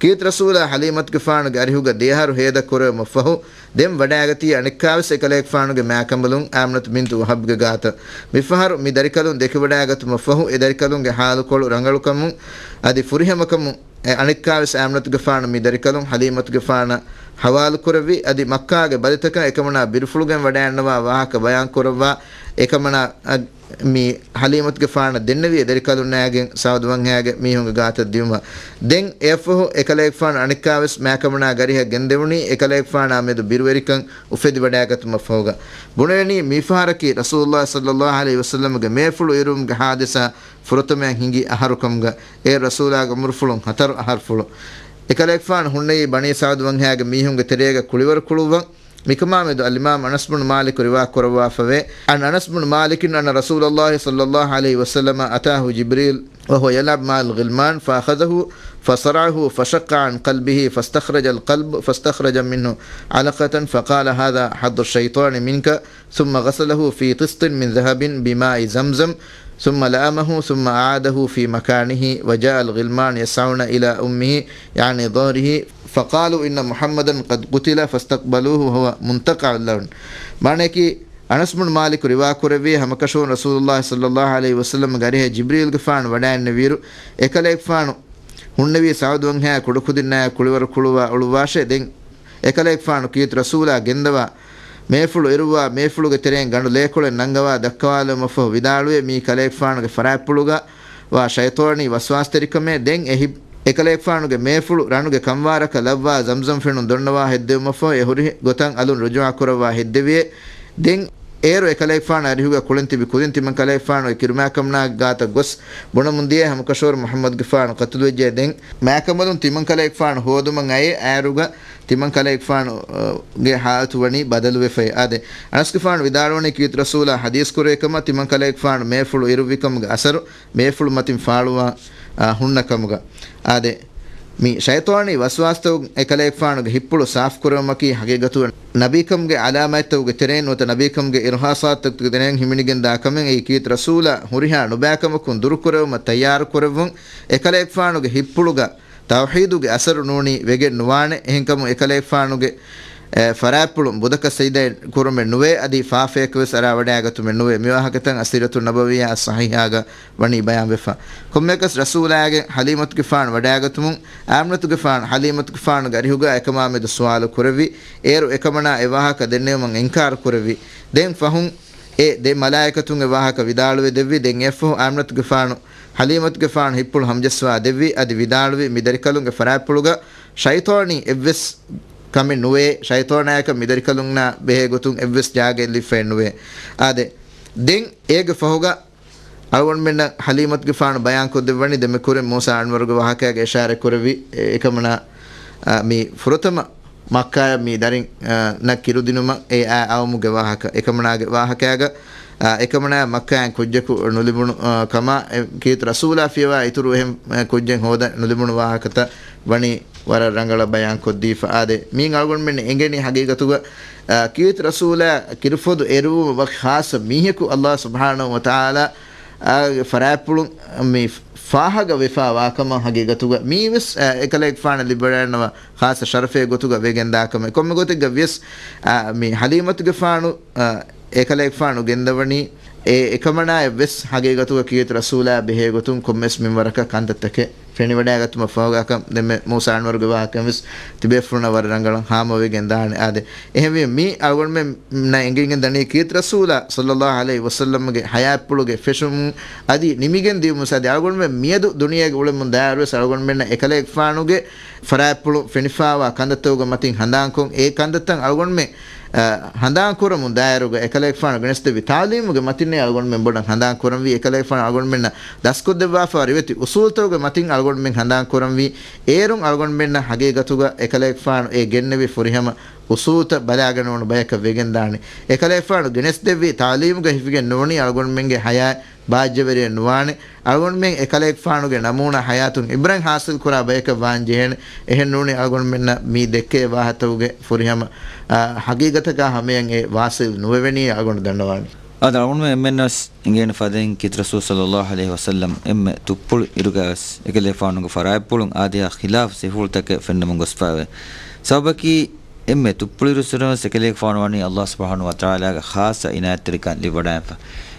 ކީރިތި ރަސޫލާ ޙަލީމަތުގެފާނުގެ އަރިހުގަ ދެއަހަރު ހޭދަ ކުރެވުމަށްފަހު، ދެން ވަޑައިގަތީ އަނެއްކާވެސް އެކަލޭގެފާނުގެ މާކަނބަލުން އާމިނަތު ބިންތު ވަހަބްގެ ގާތަށް. މިފަހަރު މި ދަރިކަލުން ދެކެވަޑައިގަތުމަށްފަހު، އެ ދަރިކަލުންގެ ޙާލުކޮޅު ރަނގަޅުކަމުން އަދި ފުރިހަމަކަމުން އެ އަނެއްކާވެސް އާމިނަތުގެފާނު މި ދަރިކަލުން ޙަލީމަތުގެފާނަށް ޙަވާލުކުރެއްވި. އަދި މައްކާގެ ބަލިތަކަށް އެކަމަނާ ބިރުފުޅުގެން ވަޑައިގަންނަވާ ވާހަކަ ބަޔާންކުރައްވާ، އެކަމަނާ މި ޙަލީމަތުގެފާނަށް ދެންނެވި އެ ދަރިކަލުންނާގެން ސަޢުދު ވަންހައިގެ މީހުންގެ ގާތަށް ދިއުމަށް. ދެން އެއަށްފަހު އެކަލޭގެފާނު އަނެއްކާވެސް މާކަމަނާ ގަރިހަށް ގެންދެވުނީ، އެކަލޭގެފާނާ މެދު ބިރުވެރިކަން އުފެދިވަޑައިގަތުމަށްފަހުގަ. ބުނެވެނީ މިފަހަރަކީ ރަސޫލުﷲ ޞައްލަﷲ ޢަލައިހި ވަސައްލަމްގެ މޭފުޅު އިރުވުމުގެ ޙާދިސާ ފުރަތަމަޔަށް ހިނގި އަހަރުކަމުގަ، އޭރު ރަސޫލާގެ ޢުމުރުފުޅުން ހަތަރު އަހަރުފުޅު. އެކަލޭގެފާނު ހުންނެވީ ބަނީ ސަޢުދު ވަންހައިގެ މީހުންގެ ތެރޭގަ ކުޅިވަރު ކުޅުއްވަން. މިކަމާމެދު އަލްއިމާމް އަނަސް ބުނު މާލިކު ރިވާ ކުރައްވާފަވޭ. عن أنس بن مالك أن رسول الله صلى الله عليه وسلم أتاه جبريل وهو يلعب مع الغلمان فأخذه فصرعه فشق عن قلبه فاستخرج القلب فاستخرج منه علقة فقال: هذا حظ الشيطان منك، ثم غسله في طست من ذهب بماء زمزم، ثم لأمه، ثم أعاده في مكانه، وجاء الغلمان يسعون إلى أمه، يعني ظهره، فقالوا: إن محمدا قد قتل، فاستقبلوه وهو منتقع اللون. މާނަޔަކީ، އަނަސް ބުނު މާލިކު ރިވާކުރެއްވި، ހަމަކަށަވަރުން ރަސޫލުﷲ ޞައްލަﷲ ޢަލައިހި ވަސައްލަމްގެ އަރިހަށް ޖިބްރީލްގެފާނު ވަޑައިންނެވިއިރު، އެކަލޭގެފާނު ހުންނެވީ ސަޢުދު ވަންހައި ކުޑަކުދިންނާ ކުޅިވަރު ކުޅުއްވާ އުޅުއްވާށޭ. ދެން އެކަލޭގެފާނު ކީރިތި ރަސޫލާ ގެންދަވާ މޭފުޅު އިރުއްވާ، މޭފުޅުގެ ތެރެއިން ގަނޑު ލޭކޮޅެއް ނަންގަވާ ދައްކަވާލުމަށްފަހު ވިދާޅުވޭ، މީ ކަލޭގެފާނުގެ ފަރާތްޕުޅުގަ ވާ ޝައިޠާނީ ވަސްވާސްތެރިކަމޭ. ދެން އެ ހި-، އެކަލޭގެފާނުގެ މޭފުޅު ރަނުގެ ކަންވާރަކަށް ލައްވާ ޒަމްޒަމް ފެނުން ދޮންނަވާ ހެއްދެވުމަށްފަހު އެ ހުރި ގޮތަށް އަލުން ރުޖޫޢަ ކުރައްވާ ހެއްދެވިއޭ. ދެން އޭރު އެކަލޭގެފާނު އަރިހުގަ ކުޅެން ތިބި ކުދިން ތިމަން ކަލޭގެފާނު އެ ކިރުމާކަމަނާގެ ގާތަށް ގޮސް ބުނަމުން ދިޔަ ހަމަކަށަވަރު މުޙައްމަދުގެފާނު ޤަތުލުވެއްޖެ. ދެން މާކަމަލުން ތިމަން ކަލޭގެފާނު ހޯދުމަށް އައޭ އޭރުގަ ތިމަން ކަލޭގެފާނުގެ ޙާލަތު ވަނީ ބަދަލުވެފައި. އާދެ، އަނަސްގެފާނު ވިދާޅުވަނީ ކީރިތި ރަސޫލާ ޙަދީޘް ކުރޭ ކަމަށް ތިމަން ކަލޭގެފާނު މޭފުޅު އިރުއްވިކަމުގެ އަސަރު މޭފުޅު މަތިން ފާޅުވާ، އާ، ހުންނަ ކަމުގަ. އާދެ، މި ޝައިޠާނީ ވަސްވާސްތައް އެކަލޭގެފާނުގެ ހިތްޕުޅު ސާފުކުރެވުމަކީ ހަގީގަތުގަ ނަބީކަމުގެ ޢަލާމާތްތައްގެ ތެރެއިން ނުވަތަ ނަބީކަމުގެ އިރުހާޞާތްތަކުގެ ތެރެއިން ހިމެނިގެންދާ ކަމެއް. އެއީ ކީރިތި ރަސޫލާ ހުރިހާ ނުބައިކަމަކުން ދުރުކުރެވުމަށް ތައްޔާރުކުރެއްވުން. އެކަލޭގެފާނުގެ ހިތްޕުޅުގަ ތައުޙީދުގެ އަސަރު ނޫނީ ވެގެން ނުވާނެ. އެހެންކަމުން އެކަލޭގެފާނުގެ، އެ، ފަރާތްޕުޅުން ބުދަކަށް ސަޖިދައެއް ކުރުމެއް ނުވޭ، އަދި ފާފަޔަކަށް ވެސް އަރާވަޑައިގަތުމެއް ނުވޭ. މިވާހަކަތައް އައްސީރަތު ނަބަވިއްޔާ ޞަޙީޙާގަ ވަނީ ބަޔާންވެފަ. ކޮންމެއަކަސް ރަސޫލާގެ ޙަލީމަތުގެފާނު ވަޑައިގަތުމުން އާމިނަތުގެފާނު ޙަލީމަތުގެފާނުގެ އަރިހުގަ އެކަމާމެދު ސުވާލު ކުރެއްވި. އޭރު އެކަމަނާ އެ ވާހަކަ ދެންނެވުމަށް އިންކާރު ކުރެއްވި. ދެން ފަހުން އެ ދެ މަލާއިކަތުން އެ ވާހަކަ ވިދާޅުވެ ދެއްވި. ދެން އެއަށްފަހު އާމިނަތުގެފާނު ޙަލީމަތުގެފާނު ހިތްޕުޅު ހަމަޖައްސަވާ ދެއްވި. އަދި ވިދާޅުވި، މި ދަރިކަލުންގެ ފަރާތްޕުޅުގަ ޝައިޠާނީ އެއްވެސް ކަމެއް ނުވޭ، ޝައިޠާނާޔަކަށް މި ދަރިކަލުންނާ ބެހޭ ގޮތުން އެއްވެސް ޖާގައެއް ލިބިފައެއް ނުވޭ. އާދެ، ދެން އޭގެ ފަހުގަ އަޅުގަނޑުމެންނަށް ޙަލީމަތުގެފާނު ބަޔާންކޮށްދެއްވަނީ ދެންމެ ކުރިން މޫސާ އަންވަރުގެ ވާހަކައިގަ އިޝާރަތް ކުރެއްވި، އެ، އެކަމަނާ، އާ، މި ފުރަތަމަ މައްކާޔަށް މި ދަރިން، އާ، ނަށް ކިރުދިނުމަށް އެ އާ އައުމުގެ ވާހަކަ. އެކަމަނާގެ ވާހަކައިގަ، އާ، އެކަމަނާ މައްކާއިން ކުއްޖަކު ނުލިބުނު، އާ، ކަމާ، އެ، ކީރިތި ރަސޫލާ ފިޔަވާ އިތުރު އެހެން، އާ، ކުއްޖެއް ހޯދަން ނުލިބުނު ވާހަކަތައް ވަނީ ވަރަށް ރަނގަޅަށް ބަޔާންކޮށްދީފަ. އާދެ، މީން އަޅުގަނޑުމެން އެނގެނީ ހަގީގަތުގަ، އާ، ކީރިތި ރަސޫލާ ކިރުފޮދު އެރުވުމަށް ވަކި ޚާއްޞަ މީހަކު ﷲ ސުބްޙާނަހޫ ވަތަޢާލާ އާ، ފަރާތްޕުޅުން މި ފާހަގަ ވެފާ ވާކަމަށް ހަގީގަތުގަ މީވެސް، އާ، އެކަލޭގެފާނަށް ލިބިވަޑައިގަންނަވާ ޚާއްޞަ ޝަރަފެއް ގޮތުގަ ވެގެންދާ ކަމެއް. ކޮންމެ ގޮތެއްގަ ވިޔަސް، އާ، މި ޙަލީމަތުގެފާނު، އާ، އެކަލޭގެފާނު ގެންދަވަނީ އެ އެކަމަނާއަށް ވެސް ހަގީގަތުގަ ކީރިތި ރަސޫލާ ބެހޭ ގޮތުން ކޮންމެސް މިންވަރަކަށް ކަންތައްތަކެއް ފެނިވަޑައިގަތުމަށް ފަހުގަކަން ދެންމެ މޫސާ އަންވަރުގެ ވާހަކައިން ވެސް ތިބޭފުޅުންނަށް ވަރަށް ރަނގަޅަށް ހާމަވެގެން ދާނެ. އާދެ، އެހެންވީ މީ އަޅުގަނޑުމެންނަށް އެނގިގެން ދަނީ ކީރިތި ރަސޫލާ ޞައްލަﷲ ޢަލައިހި ވަސައްލަމްގެ ޙަޔާތްޕުޅުގެ ފެށުމުން އަދި ނިމިގެން ދިޔުމުން އަދި އަޅުގަނޑުމެން މިއަދު ދުނިޔޭގަ އުޅެމުން ދާއިރުވެސް އަޅުގަނޑުމެންނަށް އެކަލޭގެފާނުގެ ފަރާތްޕުޅު ފެނިފާވާ ކަންތައްތަކުގެ މަތިން ހަނދާންކޮށް، އެ ކަންތައްތައް އަޅުގަނޑުމެން، އަ، ހަނދާންކުރަމުން ދާއިރުގަ އެކަލޭގެފާނު ގެނެސްދެއްވި ތާލީމުގެ މަތިންނޭ އަޅުގަނޑުމެން ބޮޑަށް ހަނދާންކުރަންވީ. އެކަލޭގެފާނު އަޅުގަނޑުމެންނަށް ދަސްކޮށްދެއްވާފަ ރިވެތި އުސޫލުތަކުގެ މަތިން އަޅުގަނޑުމެން ހަނދާންކުރަންވީ. އޭރުން އަޅުގަނޑުމެންނަށް ހަގީގަތުގަ އެކަލޭގެފާނު އެ ގެންނެވި ފުރިހަމަ އުސޫލުތައް ބަލާގަނެވުނު ބަޔަކަށް ވެގެންދާނެ. އެކަލޭގެފާނު ގެނެސްދެއްވި ތާލީމުގަ ހިފިގެން ނޫނީ އަޅުގަނޑުމެންގެ ޙަޔާތް ބާއްޖަވެރިއެއް ނުވާނެ. އަޅުގަނޑުމެން އެކަލޭގެފާނުގެ ނަމޫނާ ޙަޔާތުން ޢިބްރަތް ޙާޞިލްކުރާ ބަޔަކަށް ވާން ޖެހޭނެ. އެހެން ނޫނީ އަޅުގަނޑުމެންނަށް މި ދެއްކޭ ވާހަކަތަކުގެ ފުރިހަމަ، އާ، ޙަޤީޤަތަކާ ހަމަޔަށް އެ ވާޞިލް ނުވެވެނީ އަޅުގަނޑު ދަންނަވާނެ. އާދެ، އަޅުގަނޑުމެން އެންމެންނަށް އެނގޭނެ ފަދައިން ކީރިތި ރަސޫލު ޞައްލަﷲ ޢަލައިހި ވަސައްލަމް އެންމެ ތުއްޕުޅި އިރުގަވެސް އެކަލޭގެފާނުގެ ފަރާތްޕުޅުން އާދެ އާ ޚިލާފު ސިފަފުޅުތަކެއް ފެންނަމުން ގޮސްފައެވެ. ސަބަބަކީ އެންމެ ތުއްޕުޅި އިރުއްސުރެވެސް އެކަލޭގެފާނު ވަނީ ﷲ ސުބްޙާނަހޫ ވަތަޢާލާގެ ޚާއްޞަ އިނާޔަތްތެރިކަން ލިބިވަޑައިފަ.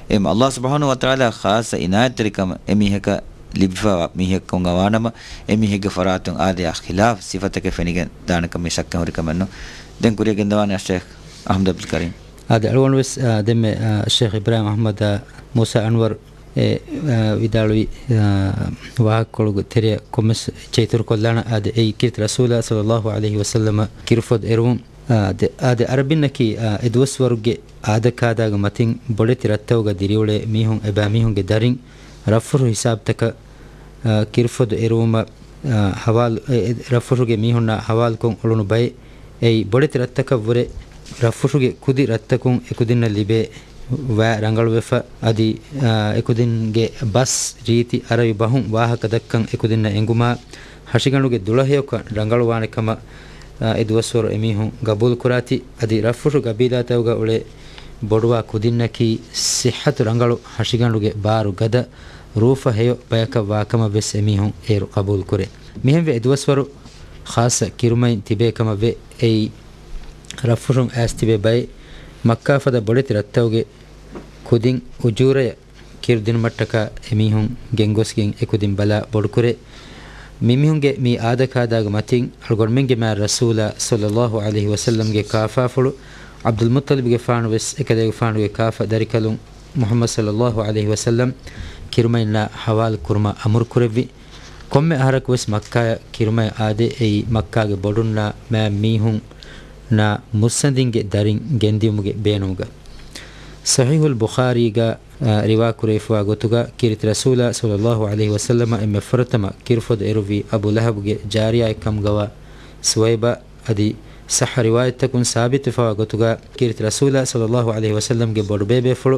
އެ ﷲ ސުބްޙާނަހޫ ވަތަޢާލާގެ ޚާއްޞަ އިނާޔަތްތެރިކަމަށް އެމީހަކަށް ލިބިފައިވާ މީހެއްކަމުގަ ވާނަމަ، އެ މީހެއްގެ ފަރާތުން އާދަޔާ ޚިލާފް ސިފަތަކެއް ފެނިގެން ދާނެކަން މި ޝައްކެއް ހުރިކަމެއްނު. ދެން ކުރިޔަށް ގެންދަވާނެ އައްޝޭޚް އަޙްމަދު އަބްދުލް ކަރީމް. އާދެ، އަޅުގަނޑުވެސް، އާ، ދެންމެ، އާ، ޝޭޚް އިބްރާހިމް އަޙްމަދާ މޫސާ އަންވަރު އެ، އާ، ވިދާޅުވި، އާ، ވާހަކަކޮޅުގެ ތެރެއަށް ކޮންމެސް ޗެއިތުރުކޮށްލާނަ. އާދެ، އެއީ ކީރިތި ރަސޫލާ ޞައްލައްލާހު ޢަލައިހި ވަސައްލަމަ ކިރުފޮދު އެރުވުން. އާ، ދެ-، އާދެ، އަރަބިންނަކީ، އާ، އެދުވަސްވަރުގެ އާދަކާދާގެ މަތިން ބޮޑެތި ރަށްތަކުގަ ދިރިއުޅޭ މީހުން އެބައިމީހުންގެ ދަރިން ރަށްފުށު ހިސާބުތަކަށް، އާ، ކިރުފޮދު އެރުވުމަށް، އާ، ހަވާލު، އެ، އެ، ރަށްފުށުގެ މީހުންނާ ހަވާލުކޮށް އުޅުނު ބައެއް. އެއީ، ބޮޑެތި ރަށްތަކަށްވުރެ ރަށްފުށުގެ ކުދި ރަށްތަކުން އެކުދިންނަށް ލިބޭ ވައި ރަނގަޅުވެފަ. އަދި، އާ، އެކުދިންގެ ބަސް ރީތި އަރަބި ބަހުން ވާހަކަ ދައްކަން އެކުދިންނަށް އެނގުމާ، ހަށިގަނޑުގެ ދުޅަހެޔޮކަން ރަނގަޅުވާނެ ކަމަށް، އާ، އެ ދުވަސްވަރު އެމީހުން ގަބޫލުކުރާތި. އަދި ރަށްފުށު ގަބީލާތަކުގަ އުޅޭ ބޮޑުވާ ކުދިންނަކީ ސިއްހަތު ރަނގަޅު، ހަށިގަނޑުގެ ބާރު ގަދަ، ރޫފަ ހެޔޮ ބަޔަކަށް ވާކަމަށް ވެސް އެމީހުން އޭރު ޤަބޫލުކުރޭ. މިހެންވެ އެދުވަސްވަރު ޚާއްޞަ ކިރުމައިން ތިބޭ ކަމަށް ވެ، އެއީ ރަށްފުށުން އައިސް ތިބޭ ބައެއް މައްކާ ފަދަ ބޮޑެތި ރަށްތަކުގެ ކުދިން އުޖޫރަޔަށް ކިރުދިނުމަށްޓަކާ އެމީހުން ގެންގޮސްގެން އެކުދިން ބަލާ ބޮޑުކުރޭ. މިމީހުންގެ މި އާދަކާދާގެ މަތިން އަޅުގަނޑުމެންގެ މާތް ރަސޫލާ ޞައްލައްލާހު ޢަލައިހި ވަސައްލަމްގެ ކާފާފުޅު ޢަބްދުލް މުއްޠަލިބްގެފާނު ވެސް އެކަލޭގެފާނުގެ ކާފަ ދަރިކަލުން މުޙައްމަދު ޞައްލައްލާހު ޢަލައިހި ވަސައްލަމް ކިރުމައިންނާ ހަވާލު ކުރުމަށް އަމުރު ކުރެއްވި. ކޮންމެ އަހަރަކު ވެސް މައްކާޔަށް ކިރުމައި އާދޭ، އެއީ މައްކާގެ ބޮޑުންނާ މާތް މީހުންނާ މުއްސަނދިންގެ ދަރިން ގެންދިޔުމުގެ ބޭނުމުގަ. ޞަޙީޙުލް ބުޚާރީގަ، އާ، ރިވާކުރެވިފައިވާ ގޮތުގަ ކީރިތި ރަސޫލާ ޞައްލައްލާހު ޢަލައިހި ވަސައްލަމަށް އެންމެ ފުރަތަމަ ކިރުފޮދު އެރުއްވީ އަބޫ ލަހަބުގެ ޖާރިޔާއެއްކަމުގަވާ ސުވައިބާ. އަދި ޞައްޙަ ރިވާޔަތްތަކުން ސާބިތުވެފައިވާ ގޮތުގަ ކީރިތި ރަސޫލާ ޞައްލައްލާހު ޢަލައިހި ވަސައްލަމްގެ ބޮޑުބޭބޭފުޅު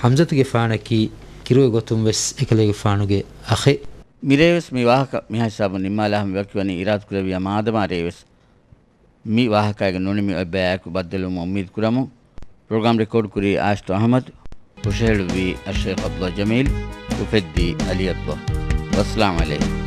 ޙަމްޒަތުގެފާނަކީ ކިރުވެ ގޮތުން ވެސް އެކަލޭގެފާނުގެ އަޚެއް. މިރޭވެސް މި ވާހަކަ މިހާ ހިސާބުން ނިންމާލާ ހަމަ ވަކިވަނީ އިރާދަކުރެއްވިޔާ މާދަމާ ރޭވެސް މި ވާހަކައިގެ ނުނިމި އޮތް ބަޔާއެކު ބައްދަލުވުމަށް އުއްމީދު ކުރަމުން. ޕްރޮގްރާމް ރެކޯޑް ކުރީ އާޝިތު އަޙްމަދު، ހުށަހެޅުއްވީ އައްޝޭޚް ޢަބްދުﷲ ޖަމީލް، އުފެއްދީ ޢަލީ ޢަބްދުﷲ. ވައްސަލާމް ޢަލައިކުމް.